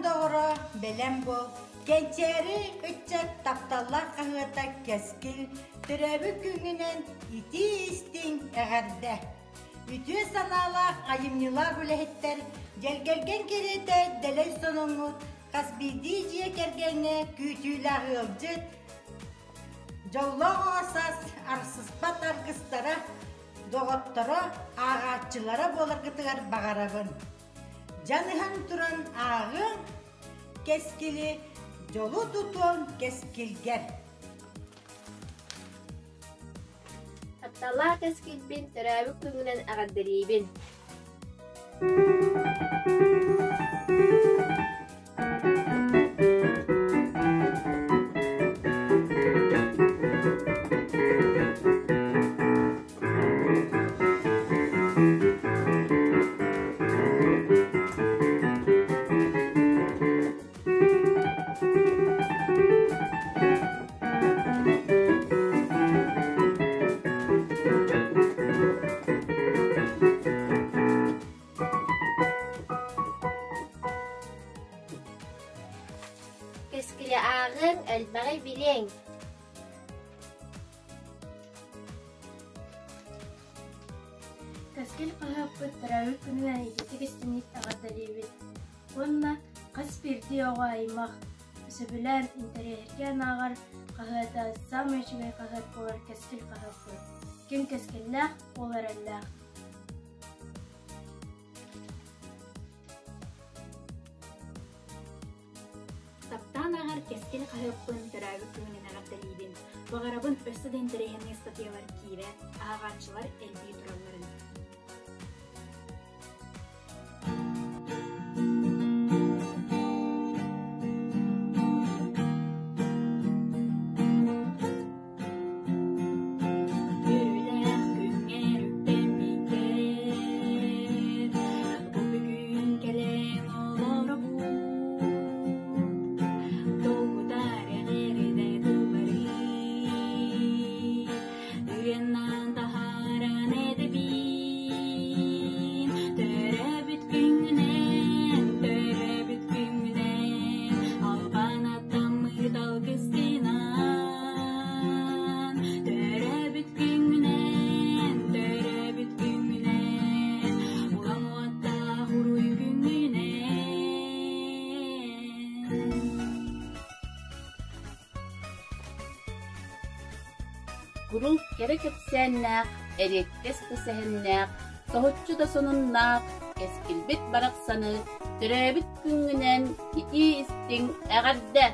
доҕоро бэлэм буол, кэнчээри ыччат тапталлаах хаһыата Кэскил төрөөбүт күҥҥүнэн итии-истиҥ эҕэрдэ! Үтүө санаалаах айымньылаах үлэһиттэр дьэлгэлгэн кэриэтэ дэлэй сонуҥҥут хас биирдии дьиэ кэргэҥҥэ күүтүүлээх ыалдьыт, дьоллоох оҕо саас арсыспат аргыстара, доҕотторо, ааҕааччылара буоларгытыгар баҕарабын. Дьаныһан туран ааҕыаҥ кэскили, дьолу тутуоҥ кэскилгэр. Тапталлаах кэскилбин төрөөбүт күҥҥүнэн эҕэрдэлиибин! Кэскили ааҕыаҥ, элбэҕи билиэҥ. Кэскил хаһыаппыт төрөөбүт күнүнэн ититик истиҥник эҕэрдэлиибит уонна хас биирдии оҕо аймах сөбүлээн интэриэһиргээн ааҕар хаһыата саамай үчүгэй хаһыат буолар Кэскил хаһыаппыт. Ким кэскиллээх, ол эрэллээх. Таптаан ааҕар Кэскил хаһыаппын төрөөбүт күнүнэн эҕэрдэлиибин. Баҕарабын өссө да интэриэһинэй ыстатыйалар киирэ, ааҕааччылар элбии туралларын. Үөрүүлээх күҥҥэр үктэммиккэр, бу бүгүн кэлэн олоробун. Долгутар эҕэрдэ тыллары Ырыаннан таһааран эдэбин. Төрөөбүт күҥҥүнэн, төрөөбүт күҥҥүнэн, албан аттаммыт алгыскынан. Төрөөбүт күҥҥүнэн, төрөөбүт күҥҥүнэн, улам уоттаах уруй күҥҥүнэн. Куруук кэрэ кэпсээннээх, эриэккэс да сэһэннээх, соһуччу да сонуннаах кэскилбит барахсаны төрөөбүт күҥҥүнэн итии-истиҥ эҕэрдэ!